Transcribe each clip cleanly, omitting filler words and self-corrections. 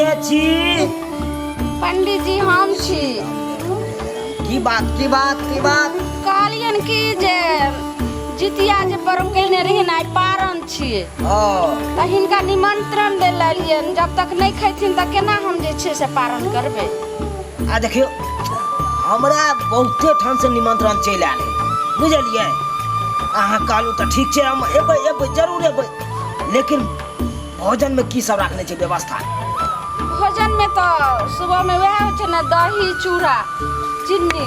के छी? पंडित जी, हम छी। की बात, की बात, की बात? कहलियन कि जे जितिया जे पर्व केने रहिन, आइ पारन छियै। ओ। तऽ हिनका निमंत्रण दै लए एलियन। जब तक नहि खैथिन तऽ केना हम जे छै से पारन करबै? आ देखियौ, हमरा बहुते ठाम से निमंत्रण चलि आयल है, बुझलियै? अहाँ कहलहुँ तऽ ठीक छै, हम एबै, एबै, जरूर एबै। लेकिन भोजन में की सब राखने छै व्यवस्था? भोजन में तऽ सुबह में वएह होइ छै ने, दही चूड़ा चीनी,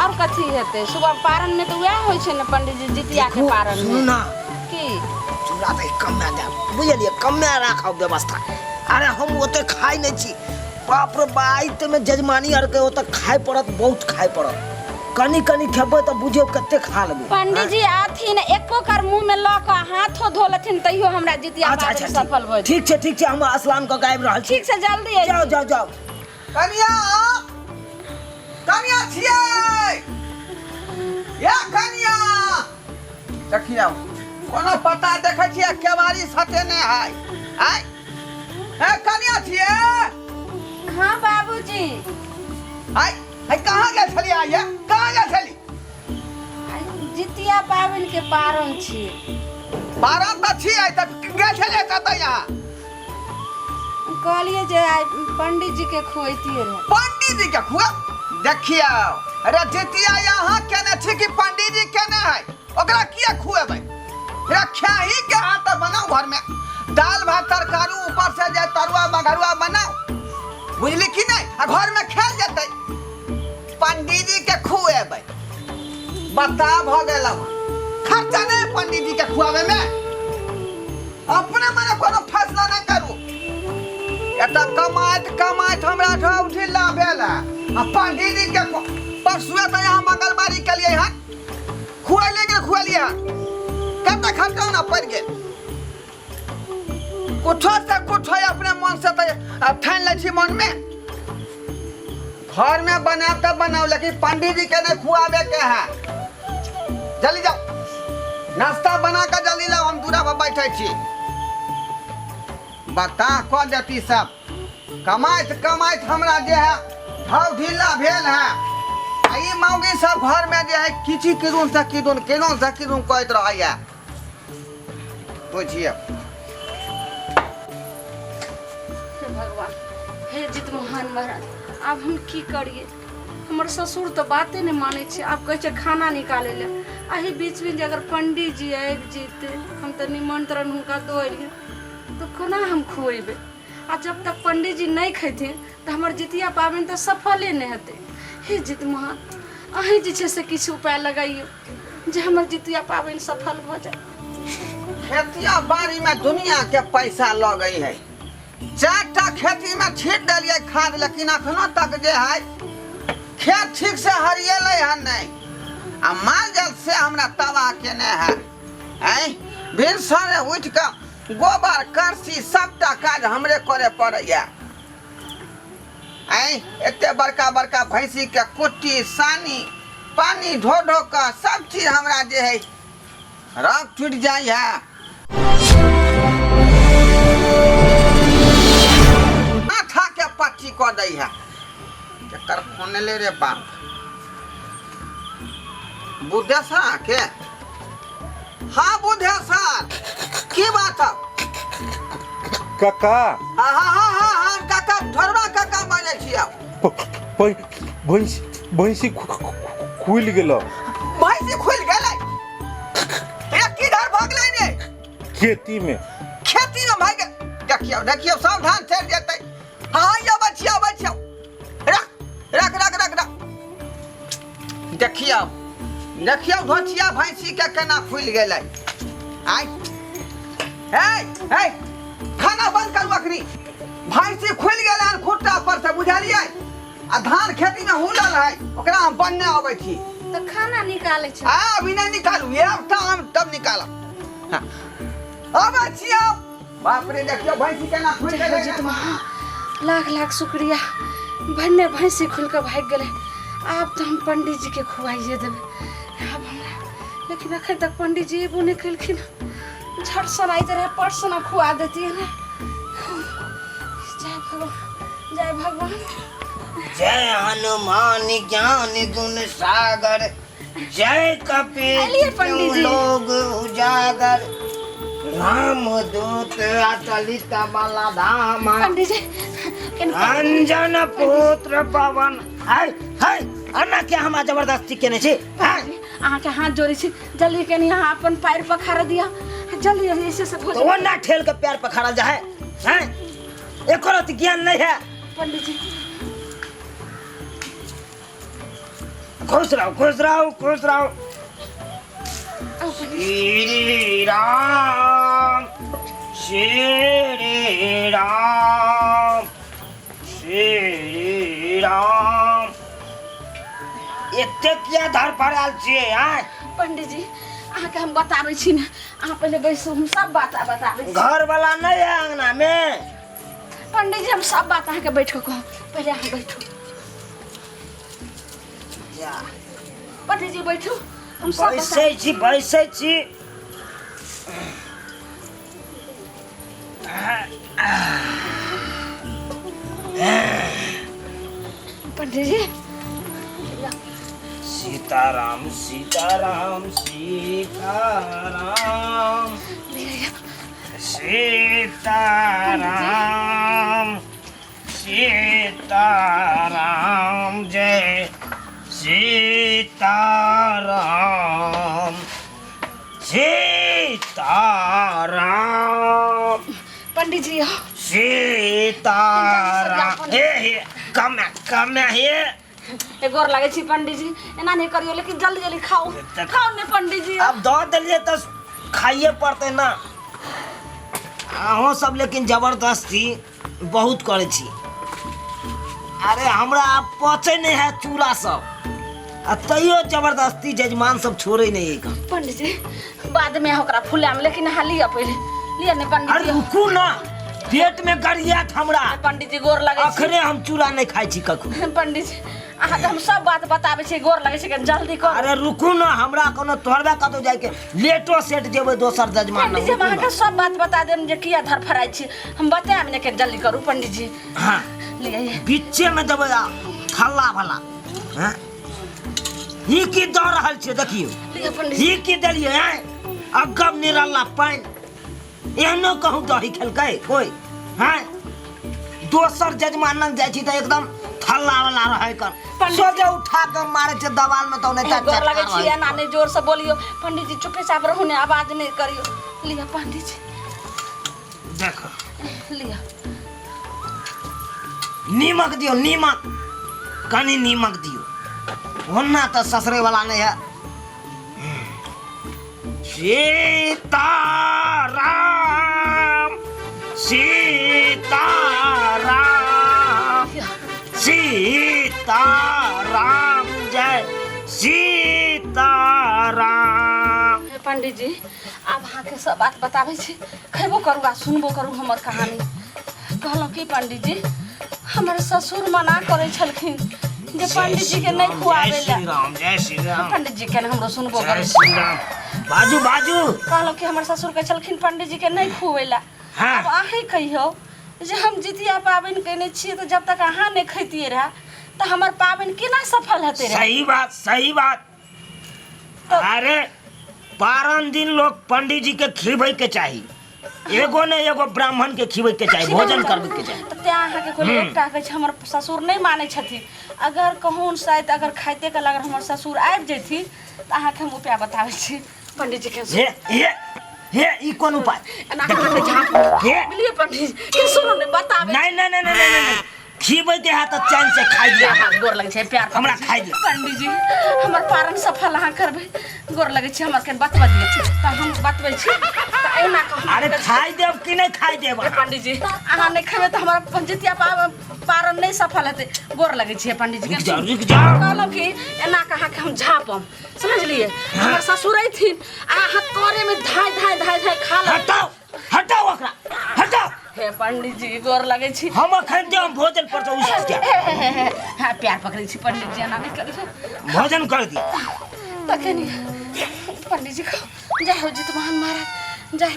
और कथी हेतै? सुबह पारन में तऽ वएह होइ छै ने पंडित जी, जितिया के देखू, पारन सुनू में। ना। की? चूड़ा दही कमे देब, बुझलियै? कमे राखब व्यवस्था। अरे, हम ओते खाइ नहि छी। बाप रे बा, में जजमानी आर के ओतऽ खाय पड़त, बहुत खाय पड़त। कनी कनी खेबै तऽ बुझियौ कते खा लेबै। पंडित जी आथिन, एको कर मुंह में लऽ कऽ हाथो धो लेथिन, तैयो हमरा जितिया अच्छा। पाबनि अच्छा। सफल भऽ ठीक छै, ठीक छै, हम स्नान कऽ के आबि रहल छी। ठीक छै, जल्दी आबि। जाओ, जाओ, जाओ। कनिया, कनिया छियै या कनिया? देखियौ, कोनो पता देखै छियै, केवाड़ी सटेने है। आय हे, कनिया छियै? हाँ बाबूजी। आय है, कहाँ गेल छलियै आइ? कहाँ गेल छली? आइ जितिया पाबनि के पारन छी। पारन तऽ छियै, तऽ गेल छलियै कतऽ यहाँ? कहलियै जे आइ पंडित जी के खुएतियै रहे। पंडित जी के खुआ? देखियौ, अरे जितिया यहाँ केने छी कि पंडित जी केने है? ओकरा किया खुएबै? रख्याही के हाथ तऽ बनाउ घर में दाल भात तरकारी, ऊपर से जे तरुआ बघरुआ बनाउ, बुझली कि नहीं? आ घर में खेल जेतै। पंडित जी के खुएबै? बता भऽ गेल। खर्चा नहीं पंडित जी के खुआवे में? अपने मने कोनो फैसला नहीं करू। एतऽ कमाइत कमाइत हमरा ठाम ढिला भेल है आ पंडित जी के परसुए तऽ यहाँ मंगलवारी केलियै हन, खुएलियै कि नहि खुएलियै हन? कते खर्चा ने पड़ि गेल। कुछो से कुछ है, अपने मन से तऽ आब ठानि लै छी मनमे। घरमे बनाब तऽ बनाउ, लेकिन पंडित जी के नहि खुआबे के है। जल्दी जाओ, नाश्ता बना कऽ जल्दी लाओ, हम दूरा पर बैठे छी। बता कऽ देती सब। कमाइत कमाइत हमरा जे है घाव ढीला भेल है आ ई मौगी सब घरमे जे है किची किदुन से किदुन, किदुन से किदुन कहैत रहैया, बुझियौ। हे भगवान, हे जित महान महाराज, आब हम की करिए? हमर ससुर तऽ बाते नहि मानै छै, आब कहै छै खाना निकालै लए। एहि बीचमे जे अगर पंडीजी जी आबि जेतै, हम तऽ निमंत्रण हुनका दऽ एलियै, तऽ कोना हम खुएबै? आ जब तक पंडीजी नहि खैथिन तऽ हमर जितिया पाबनि तऽ सफले नहि हेतै। हे जित महान, अहीं जे छै से किछु उपाय लगैयौ जे हमर जितिया पाबनि सफल भऽ जाय। खेतिया बाड़ी में दुनिया के पैसा लगै है। चारिटा खेती में छीट देलियै खाद, लेकिन अखनो तक जे है खेत ठीक से हरियेलै हन नहि आ माल जाल से हमरा तबाह केने है। आँय, भिनसरे उठि कऽ गोबर करसी सबटा काज हमरे करे पड़ैया। आँय, एते बड़का बड़का भैंसी के कुट्टी सानी पानी ढो ढो कऽ सब चीज हमरा जे है रग टूटि जाइ है। माथा के पट्टी कऽ दै है। केकर फोन एलै रे बाप? बुद्धेश्वर के? हाँ बुद्धेश्वर, की बात है? काका। हाँ हाँ हाँ हाँ हाँ काका, ढोरबा काका बाजै छी। आब भैंसी, भैंसी खुलि गेल। भैंसी खुलि गेलै? ए, किधर भगलै ने? खेती में। खेती में भागि गेल? देखियौ, देखियौ, सावधान, चढ़ि जेतै। हाँ, अबै छी, अबै छी। रख, रख, रख, रख, रख। देखियौ, देखियौ, धोचिया भैंसी के केना खुलि गेलै। आइ हे हे, खाना बंद करू अखनी। भैंसी खुलि गेलै हन खुट्टा पर से, बुझलियै? आ धान खेती में हुलल है, ओकरा हम बनने अबै छी। तऽ खाना निकालै छै। आ अभी नहीं निकालू, ये अब तऽ हम तब निकालब। हाँ। अबै छी हम। बाप रे, देखियौ भैंसी केना खुलि गेलै। जित महान, लाख लाख शुक्रिया। भन्ने भैंसी खुलि कऽ भागि गेलै। आब तऽ हम पंडीजी के खुआइए देबै आब हमरा। लेकिन अखन तक पंडीजी एबो नहि केलखिन। झट सन आइत रहे, परसना खुआ देतियै ने। जायब। जय भगवान। जय हनुमान ज्ञान गुण सागर, जय कपीस आइए पंडित जी। लोग उजागर, राम दूत अतलित बल धाम, पंडित जी अंजन पुत्र पवन। हाय हाय, अन्ना के हमरा जबरदस्ती केने छी? हाय। अहाँके हाथ जोड़ै छी, जल्दी कनि अहाँ अपन पैर पखार दिअ, जल्दी ऐसे से तो ओना ठेल के पैर पखारल जाए हैं? एको रति ज्ञान नहीं है। पंडित जी खुश रहो, खुश रहो, खुश रहो। श्री राम श्री राम श्री राम। एते किया धर पड़ल छियै आँय? पंडित जी अहाँके हम बताबै छी ने, अहाँ पहिले बैसू, हम सब बात बताबै छी। घर वाला नहीं है अंगना में? पंडित जी हम सब बात अहाँके बैठ कऽ कहब, पहिले अहाँ बैठू। जा। पंडित जी बैठू, हम सब बता- बैसै छी, बैसै छी। पंडित जी सीताराम सीताराम सीताराम सीताराम सीताराम जय सीताराम सीताराम। पंडित जी सीताराम। हे हे, कम कम हे। ए गोर लागै छी पंडित जी, एना नहीं करियो, लेकिन जल्दी जल्दी खाओ, खाओ ने पंडित जी। अब दऽ देलियै तऽ खाइए पड़तै ना। अहूँ सब लेकिन जबरदस्ती बहुत करै छी। अरे हमरा आब पचै नहि है चूड़ा सब, आ तैयो जबरदस्ती जजमान सब छोड़ै नहि है काम। पंडित जी बाद में ओकरा फुलाम, लेकिन अहाँ लिअ पहिले, लिअ ने पंडित अरे जी। रुकू ना, पेट में गरियात हमरा। पंडित जी गोर लगै छी। अखने हम चूड़ा नहि खाइ छी कखनो। पंडित जी अहाँ तऽ हम सब बात बताबै छी, गोर लगै छी, कनि जल्दी करू। अरे रुकू ना, हमरा कोनो तोड़बे कतौ जाइके, लेटो सेट जेबै दोसर जजमान पंडित जी हम रुकू ना। अहाँके सब बात बता देम जे किया धरफड़ाइ छी, हम बतायब ने, कनि जल्दी करू पंडित जी। हाँ। लिअ। बीचे में देबै आ थल्ला वाला। हाँ? ई की दऽ रहल छियै देखियौ। लिअ पंडित जी। ई की देलियै हैं? अगम निरल्ला पानि। एहनो कहूँ दही खेलकै कोई? हैं? दोसर जजमान लग जाइ छी तऽ एकदम थल्ला वाला रहै कर। पंडित जी। सोझे उठा के मारै छै दवाल में तऽ नहि तऽ गोर लगै चटका छी, रहै। एना नहि जोर से बोलियौ पंडित जी, चुपे चाप रहू ने, आवाज नहि करियौ। लिअ पंडित जी। देखो। लिअ। नीमक दियौ, नीमक कनि नीमक दियौ, ओना तऽ ससरे वाला नहि है। सीताराम सीताराम सीताराम जय सीताराम। हे पंडित जी आब अहाँके सब बात बताबै छी, खयबो करू आ सुनबो करू हमर कहानी। कहलहुँ कि पंडित जी हमर ससुर मना करै छलखिन जे पंडित जी के नहीं खुआबै जय लए। श्री राम जय श्री राम। पंडित जी के हमरो सुनबो जय करू। श्री राम। बाजू बाजू। कहलहुँ कि हमर ससुर कहै छलखिन पंडित जी के नहीं खुआबै लए। हाँ। आब अहीं कहियौ जे हम जितिया पाबनि कयने छियै तऽ जब तक अहाँ नहि खैतियै रहए तऽ हमर पाबनि केना सफल हेतै रहए? सही बात, सही बात। अरे पारण दिन लोग पंडित जी के खिबै के चाही, एगो ने एगो ब्राह्मण के खिबै के चाही, भोजन करबै के चाही। तऽ तें अहाँके कहलहुँ, एकटा कहै छै हमर ससुर नहि मानै छथिन, अगर कहूँ शायद अगर खाइते काल अगर हमर ससुर आबि जैथिन तऽ अहाँके हम उपाय बताबै छी पंडित जी के। हे हे हे, ई कोन उपाय? एना अहाँके झाँप हे। बुझलियै पंडित जी के, सुनू ने बताबै। नहीं नहीं नहीं नहीं नहीं, नहीं। खिबै के है तऽ चैन से खाइ दिया। हाँ, गोर लगै छै, प्यार हमरा खाइ दिया। पंडित जी हमर पारण सफल अहाँ करबै, गोर लगै छै, हमर कनि बतबऽ दिअ तऽ हम बतबै छी तऽ एना कऽ हम अरे खाइ देब कि नहि खाइ देब? ए, पंडित जी अहाँ नहि खेबै तऽ हमर जितिया पारण नहि सफल हेतै, गोर लगै छै पंडित जी। रुकि जाउ, रुकि जाउ। कहलहुँ कि एना कऽ अहाँके हम झाँपम, समझलियै? हमर ससुर अयथिन आ अहाँ तोरेमे धाँइ धाँइ धाँइ धाँइ खा लेबै। हटाउ हटाउ ओकरा, हटाउ। हे पंडित जी गोर लगै छी। हम अखन जे हम भोजन पर से उठि जायब। हे, हे, हे, हे, हाँ, प्यार पकड़ै छी पंडित जी, एना नहि करियौ। भोजन कर दी तखन पंडित जी खाओ। जय हो जितवाहन महाराज जय।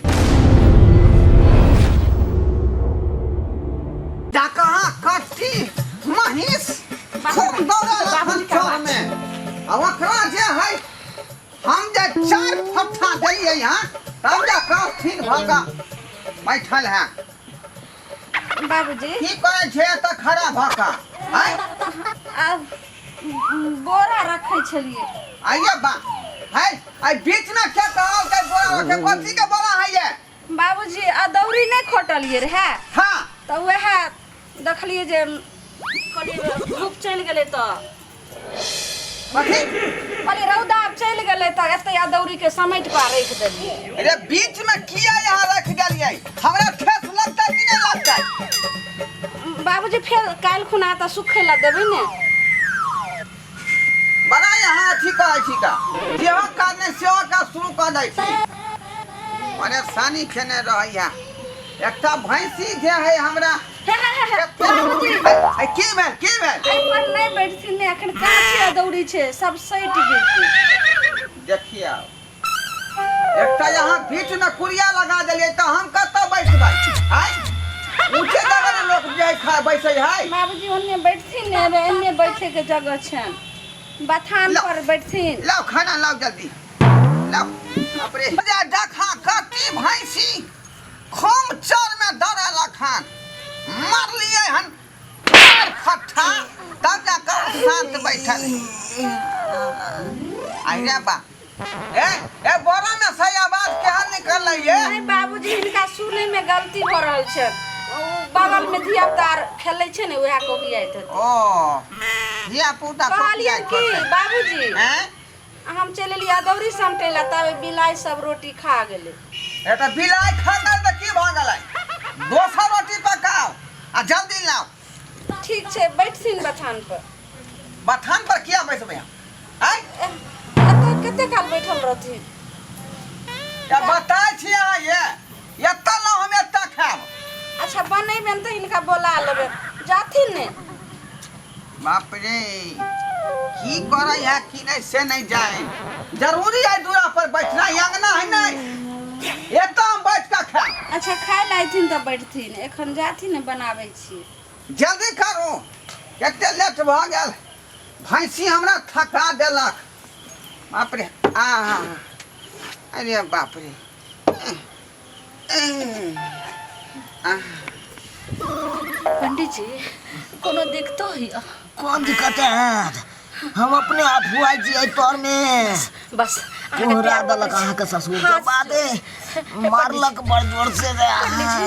जा कहाँ कट्टी आ ओकरा जे है हम जे चार फट्ठा देलियै हँ तब जा कऽ स्थिर भऽ कऽ बैठल है। बाबूजी, की करै छै एतऽ खड़ा भऽ कऽ? आँय? आब बोरा रखै छलियै। आइये बा है, आई बीच में के कहल के बोरा रखे? कथी के बोरा है ये? बाबूजी, अदौरी नहि खोटलियै रहए? हाँ। तऽ उएह देखलियै जे कहलियै धूप चलि गेलै तऽ कथी कहलियै रौदा आब चलि गेलै तऽ एतै अदौरीके समेट कऽ राखि देलियै। अरे बीच में किया यहाँ रख देलियै? हमरा ठेस लगतै कि नहीं लगतै? बाबूजी, फेर काल्हि खुना तऽ सुखै लए देबै ने। बड़ा यहाँ अथी कहै छी का जेहो काज नहि सेहो काज शुरू कऽ दै छी, परेशानी खेने रहैया। एकटा भैंसी जे है हमरा। हे हे हे हे, बाबूजी। की भेल, की भेल? एहि पर नहि बैठथिन ने, एखन काचे अदौरी छै, सब सटि जेतै। देखियौ, एकटा यहाँ बीच में कुरिया लगा देलियै तऽ हम कतऽ बैठबै? आँय, ऊँचे जगह ने लोक जाइ खा बैसै है। बाबूजी, ओन्ने बैठथिन ने, एन्ने बैठे के जगह छनि, बथान लाउ। पर बैठथिन। लाओ खाना, लाओ जल्दी लाओ। बाप रे, जा देखा कती भैंसी खूब चर में दौड़े लखन मारलियै हन चार फट्ठा तब जाकर शांत बैठल। अरे बा, ए ए, बोरा में सही आवाज केहन निकल रही है? नहीं बाबूजी, हिनका सुनै में गलती भऽ रहल छै। ओ बगल में धिया पुता आर खेलै छै ने, उएह कोकियाइत हेतै। ओ धिया पुता। कहलियै की बाबूजी, हैं? हम चलि एलियै अदौरी समटै लए, तब बिलाइ सब रोटी खा गेलै। ए तऽ बिलाइ खा गेल तऽ की भऽ गेलै? दोसर रोटी पकाउ आ जल्दी लाउ। ठीक छै, बैठथिन बथान पर। बथान पर किया बैसबै हम? आँय? एतऽ कते काल बैठल रहथिन? या बताय छी अहाँ, ये एतऽ लाउ, हम एतऽ खायब। अच्छा, बनेबनि तऽ हिनका बोला लेबै, जाथिन ने। बाप रे, की करै है की नहीं से नहीं जाए। जरूरी है दूरा पर बैठना? ई अंगना है नहीं, एतऽ हम बैठ कऽ खायब। अच्छा, खाय लए अयथिन तऽ बैठथिन, एखन जाथिन ने, बनाबै छी। जल्दी करू, एते लेट भऽ गेल। भैंसी हमरा थका देलक। बाप रे, आ अरे बाप रे। पंडित जी, कोनो दिक्कतो होइए? कोन दिक्कत है? हम अपने आप हुआ छी एहि पर में। बस अहाँके कोहरा प्यार देलक पकड़ै छी। अहाँके ससुर के हाथ बादे मारलक बड़ जोर से रे। पंडित जी,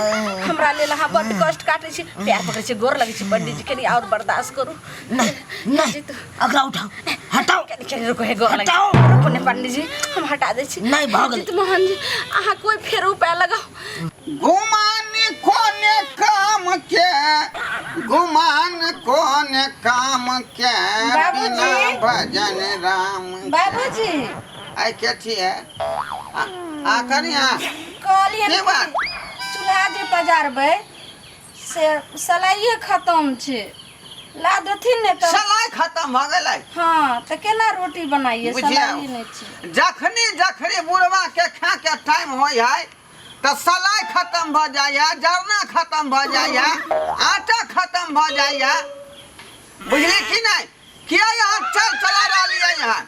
हमरा लेल अहाँ बड्ड कष्ट काटै छी। प्यार पकड़ै छी, गोर लगै छी पंडित जी, कनी आओर बर्दाश्त करू। नहीं नहीं। जी तो- अकरा उठाओ, हटाओ। कनी कनी रुको हे, गोर लगै हटाओ। छी। रुको ने पंडित जी, हम हटा दै छी। नहि, भऽ गेलै। जीत मोहन जी, अहाँ कोइ फेर उपाय लगाउ। गुमान कोने काम के, गुमान कोने काम के बाबूजी। बिना भजन राम। बाबूजी। आई के छियै? आ आ कनिया। कहलियै की बात? चूल्हा जे पजारबै से सलाइए खतम छै, ला देथिन ने तऽ। सलाइ खतम भऽ गेलै? हाँ, तऽ केना रोटी बनाइए? बुझियौ। सलाइए नहि छै। जखनी जखनी बुढ़वा के खा के टाइम होइ है तऽ सलाइ खतम भऽ जाइए, जरना खतम भऽ जाइए, आटा खतम भऽ जाइए, बुझली कि नहि? किया यहाँ चल चला रहलियै यहाँ?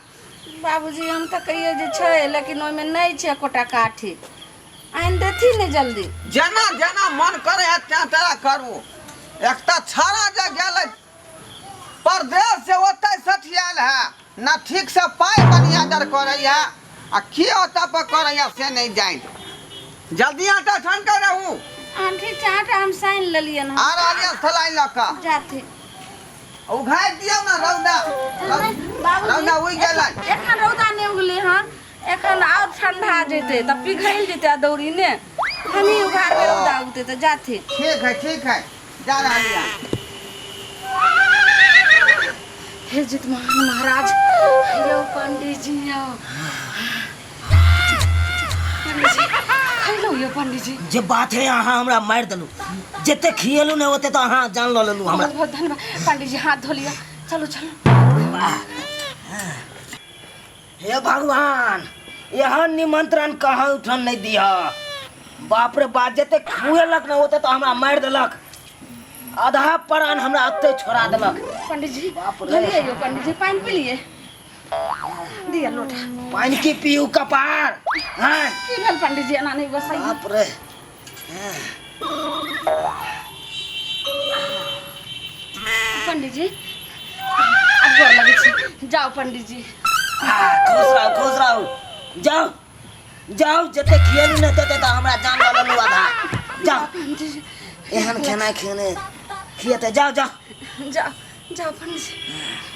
बाबूजी, हम तऽ कहियै जे छै, लेकिन ओहिमे नहि छै एकोटा काठी। आनि देथिन ने जल्दी। जेना जेना मन करे है तें तेरा करू। एकटा छाड़ा जे गेलै परदेश से ओतै सठियाल है ना, ठीक से पाइ बनियादर करैया आ की ओतऽ पर करैया से नहीं जानि। जल्दी आटा छान के रहू। हम ठीक छै, आटा हम सानि लेलियनि हँ। आ रहलियै सलाइ लऽ कऽ। जाथिन। उघारि दियौ ने रौदा। बाबूजी, रौदा उगि गेलै। एखन रौदा नहि उगलै हन, एखन आओर ठंडा जेतै तऽ पिघलि जेतै अदौरी ने। हमही उघारबै, रौदा उगतै तऽ। जाथिन। ठीक है, ठीक है, जा रहलियै। हे जितमोहन महाराज, यौ पंडीजी, यौ पंडीजी, खैलहुँ यौ पंडीजी? जे बात है, अहाँ हमरा मारि देलहुँ। जते खिएलहुँ ने ओते तऽ अहाँ जान लऽ लेलहुँ हमरा। बहुत बहुत धन्यवाद पंडीजी। हाथ धो लिअ, चलू चलू। हे भगवान, एहन निमंत्रण कहाँ उठन नहीं दिह। बाप रे बाप, जते खुएलक ने ओते तऽ हमरा मारि देलक, आधा प्राण हमरा ओते छोड़ा देलक। पंडीजी, बाप रे। धोलिए यौ पंडीजी, पानि पी लिए। दिअ लोटा। पानि की पीऊ कपार। हाँ। की भेल पंडीजी, एना नहि बसैया। बाप रे। पंडीजी, आब गोर लगै छी, जाउ पंडीजी। खुश रहू, खुश रहू। जाउ जाउ, जते खिएलू ने तते तऽ हमरा जान लऽ लेलू आधा। जाउ। पंडीजी। एहन खेनाइ खेने खिएतै। जाउ जाउ। जाउ जाउ पंडीजी।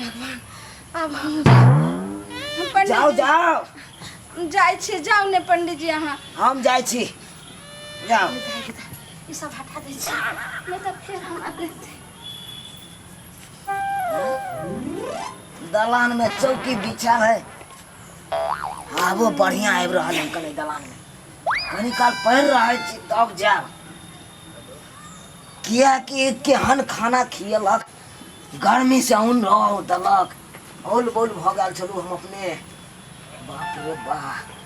भगवान, आब हम पंडीजी। जाउ जाउ। जाइ छी, जाउ ने पंडीजी अहाँ। हम जाइ छी, जाउ। ई सब हटा दै छी, नहि तऽ फेर हमरा देखतै। दलान में चौकी बिछल है, आबो बढ़िया आबि रहल है। कनि दलान में कनी काल पढ़ि रहल छी तब जायब, किएकि केहन खाना खियलक, गर्मी से औन रह देलक, औल बौल भऽ गेल छलहुँ हम अपने। बाप रे बाप।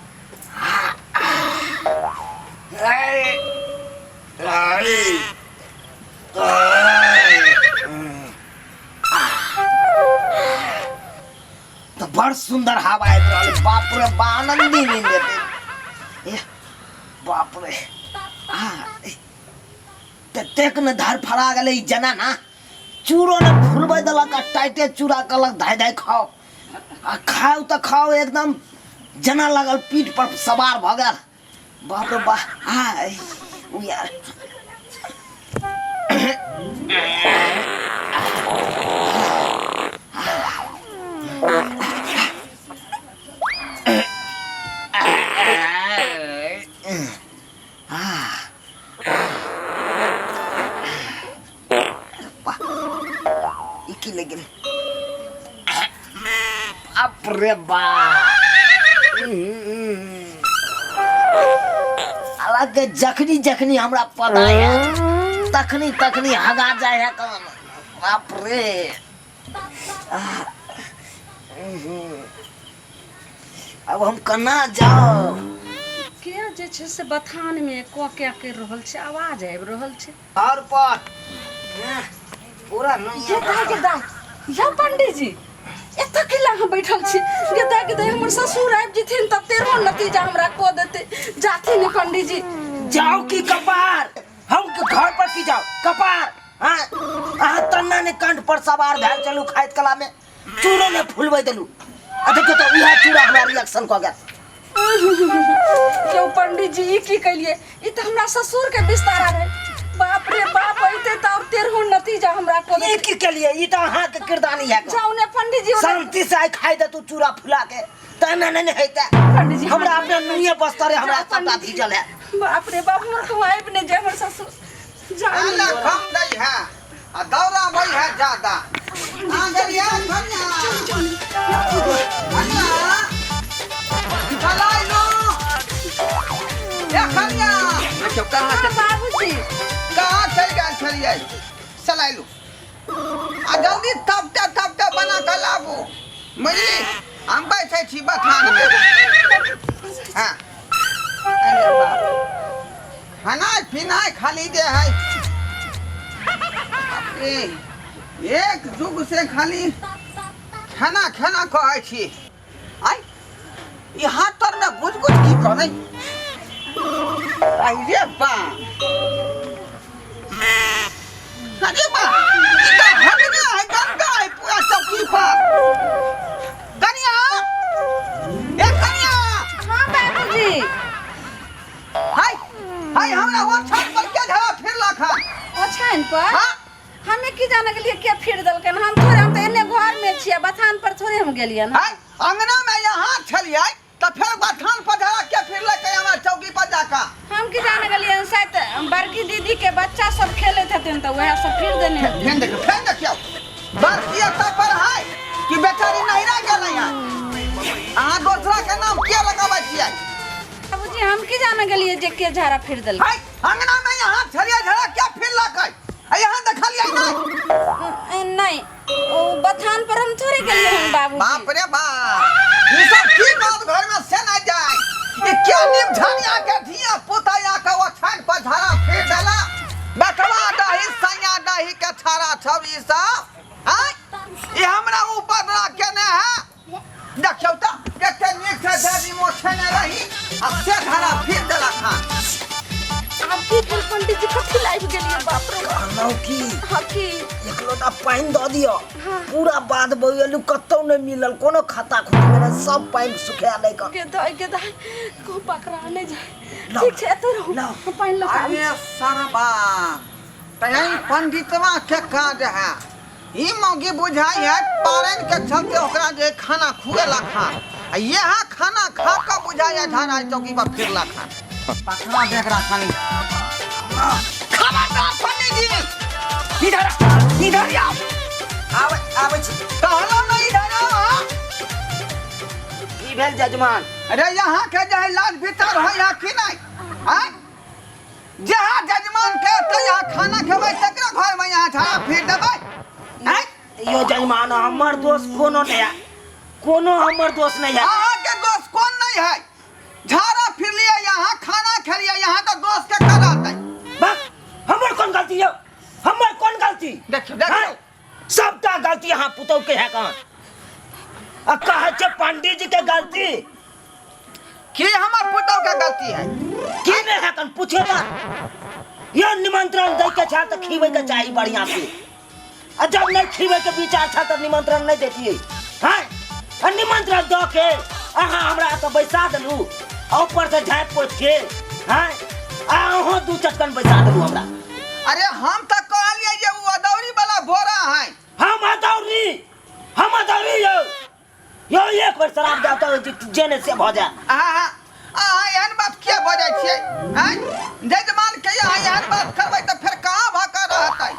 तऽ बड़ सुंदर हवा आबि रहल है। बाप रे बा, आनंदी नींद एतै। एह, बाप रे, आ, ततेक ने धरफड़ा गेलै ई जनाना, चूड़ो ने फुलबै देलक आ टाइटे चूड़ा कहलक धाय धाय खाओ। आ खाउ तऽ खाउ, एकदम जेना लागल पीठ पर सवार भऽ गेल। बाप रे बा। आ उ यार। ई की लग गेलै? बाप रे बा। हालांकि जखनी जखनी हमरा पता है तखनी तखनी हगा जाए है काम। बाप रे, अब हम कना जाओ? के जे छै से बथानमे क के करि रहल छै, आवाज आबि रहल छै। और पर पूरा नहीं। गे दाइ, गे दाइ, यौ पंडीजी, एतऽ की लए अहाँ बैठल छी? गे दाइ, गे दाइ, हमर ससुर आबि जेथिन तऽ तेरहो नतीजा हमरा कऽ देतै। जाथिन ने पंडीजी। जाओ की कपार, हम घर पर की जाओ कपार? हाँ, अहाँ तन्ना ने कंठ पर सवार भेल चलू, खाइत कला में चूड़ो ने फुलबै देलू, आ देखियौ तऽ उएह चूड़ा हमरा रिएक्शन कऽ गेल। यौ पंडीजी, ई की केलियै? ई तऽ हमरा ससुर के बिस्तारा रहै। बाप रे बाप, अइते तऽ और तेरहो नतीजा हमरा कऽ ई देतै। की केलियै? ई तऽ अहाँके किरदानी है। जाउ ने पंडीजी, ओना- शांति से आइ खाइ दे तू चूड़ा फुला के, तहने नहि ने हेतै। पंडीजी, हमरा अपने नुइए बस्तर है, हमरा जाउ सबटा पंडीजी। भीजल है। बाप रे बाप, हमर कहूँ आबि नहि जाय हमर ससुर। जाउ ने। खाना कम दै है आ दौरा भई है ज्यादा। आ गेलियै धनिया, धनिया चलाइ लो। ए धनिया, देखियौ कहाँ हाँ, चलि बाबूजी। कहाँ चलि गेल छलियै? चलाइ लो आ जल्दी तबते तबते बना कऽ लाबू, बुझली? हम बैठे छी बथानमे। हाँ, अरे बाप, खाना पीना खाली जे है बाप रे, एक जुग से खाली खाना खाना कहै छी। आइ ई हाथ तर में गुज गुज की करै? आई रे बा, अरे बा, ई तऽ हगना है, गंदा है पूरा चौकी पर। कनिया, ए कनिया। हाँ बाबूजी। हाय हाय, हमरा ओ छत पर के झड़ा फिरलक हन? ओछाइन पर? हाँ। हमे की जाने गेलियै के फिर देलकन। हम थोड़े, हम तऽ एने घर में छियै, बथान पर थोड़े हम गेलियै। हाय, अंगना में यहाँ छलियै तऽ फेर बथान पर झड़ा के फिरलक हमरा चौकी पर जाकऽ? हम की जाने गेलियै, शायद बड़की दीदी के बच्चा सब खेलैत हेतै तऽ वएह सब फिर देने हेतै। फेन देखियौ, फेन देखियौ, बड़की एतऽ पर है कि बेचारी नहिरा गेलै हन? अहाँ दोसरा के नाम किया लगाबै छियै? बाबूजी, हम की जाने गेलियै जे के झाड़ा फिर देलकै। हाय, अंगना में यहाँ छलियै, झड़ा क्या फिरलक है? आ यहाँ देखलियै नहि? नहीं, ओ बथान पर हम थोड़े गेलियै हन बाबूजी। बाप रे बाप, ई सब की बात घर में से नहीं जाए। ई क्या निमझनिया के धिया पुता या के वो छान पर झड़ा फिर देला। बेटवा दही सैया दही के छाड़ा छब ई सब। आय, ई हमरा ऊपर रख के ने है। देखियौ तऽ। जाजी मोछेने रही आ से धरा फिर देलक हन। आब की भेल पंडित जी, कथी लाबि गेलियै? बाप रे बाप। कहलहुँ की, हाँ की? एक लोटा पानि दऽ दिअ। हाँ। पूरा बाध बौएलू, कतौ नहि मिलल, कोनो खाता खुटी मे नहि, सब पानि सुखा लै कऽ। गे दाइ, गे दाइ, कहूँ पकड़ा नहि जाय। लाउ। ठीक छै, एतऽ रहू। लाउ। हम पानि लऽ कऽ आबै अरे सरबा, तैं पंडितवा के काज है। ई मौगी बुझाइ है पारन के चलते ओकरा जे खाना खुएला खान, आ यहाँ खाना खा के बुझाइ है धराई चौकी पर फिरला खान। पकड़ा देख रहा खानी। खबरदार पंडित जी, इधर इधर आओ, आबै आबै छी। कहलो ना इधर आओ। हाँ? की भेल जजमान? अरे यहाँ के जे है लाज भीतर है यहाँ की नहीं? हाँ? जहाँ जजमान के तो यहाँ खाना खेबै, तकरा घर में यहाँ झाड़ा फिर देबै? हैं? यो जजमान, हमर दोष कोनो नहीं है, कोनो हमर दोष नहीं है। अहाँ के दोष कोन नहीं है? झाड़ा फिर लिए यहाँ खाना खेलिए, यहाँ तो दोष के कर रहतै? बस हमर कोन गलती यौ, हमर कोन गलती? देखियौ, देखियौ। हैं? सबटा गलती अहाँ पुतहु के है कहाँ, आ कहै छै पंडित जी के गलती। की हमर पुतहु के गलती है? की नहीं है कन पूछे ना। यो निमंत्रण दै के छा तऽ खीबै के चाही बढ़िया से, आ जब नहीं खीबै के विचार छा तऽ निमंत्रण नहीं देतियै। हैं, आ निमंत्रण दऽ के अहाँ हमरा एतऽ बैसा देलू, आ ऊपर से झाँपि पोति के, हैं, आ अहूँ दू चटकन बैसा देलू हमरा। अरे हम तऽ कहलियै जे ओ अदौरी वाला बोरा है। हम अदौरी, हम अदौरी यौ, यौ एक बेर शराब जाता हो जे ने से भऽ जाए। अहाँ अहाँ एहन बात किया बजै छियै? आँय, जजमान के अहाँ एहन बात करबै तऽ फेर कहाँ भऽ कऽ रहतै?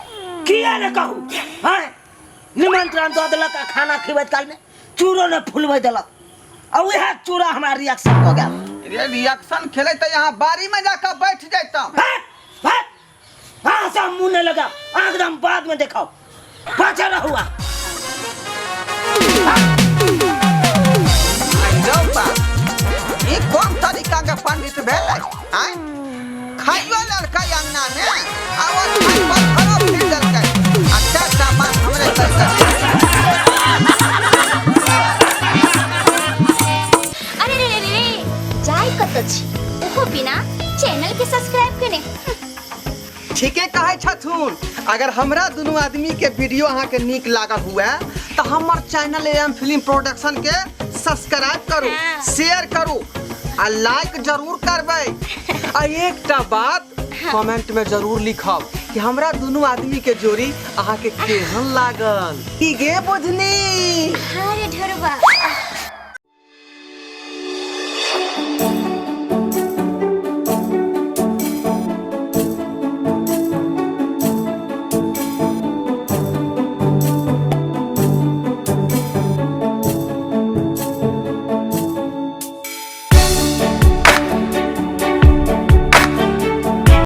किया ने कहू? हैं, निमंत्रण दऽ देलक आ खाना खिबैत कालमे चूरो ने फुलबै देलक, आ उएह चूड़ा हमरा रिएक्शन कऽ गेल। रे रिएक्शन खेलै तऽ यहाँ बाड़ी में जाकऽ बैठ जैतहुँ। हट हट, अहाँ से हम मुँह नहीं लगा, एकदम बाद में देखाओ, बचा रहू अहाँ। जाउ बा, ई कोन तरीका के पंडित भेलै? आँय, खाइयो लेलकै अंगना में आ ओ खाइ पर खरो फिर देलकै, आ चारिटा बात हमरे कहि। अरे रे रे रे रे, जाय कतऽ छी ओहो बिना चैनल के सब्सक्राइब केने? ठीके कहै छथुन। अगर हमरा दुनू आदमी के वीडियो अहाँके नीक लागल हुए तऽ हमर चैनल एम फिल्म प्रोडक्शन के सब्सक्राइब करू, हाँ। शेयर करू आ लाइक जरूर करबै, आ एकटा बात कमेंट में जरूर लिखब कि हमरा दुनू आदमी के जोड़ी अहाँके केहन लागल। की गे बुझनी? हाँ रे ढोरबा।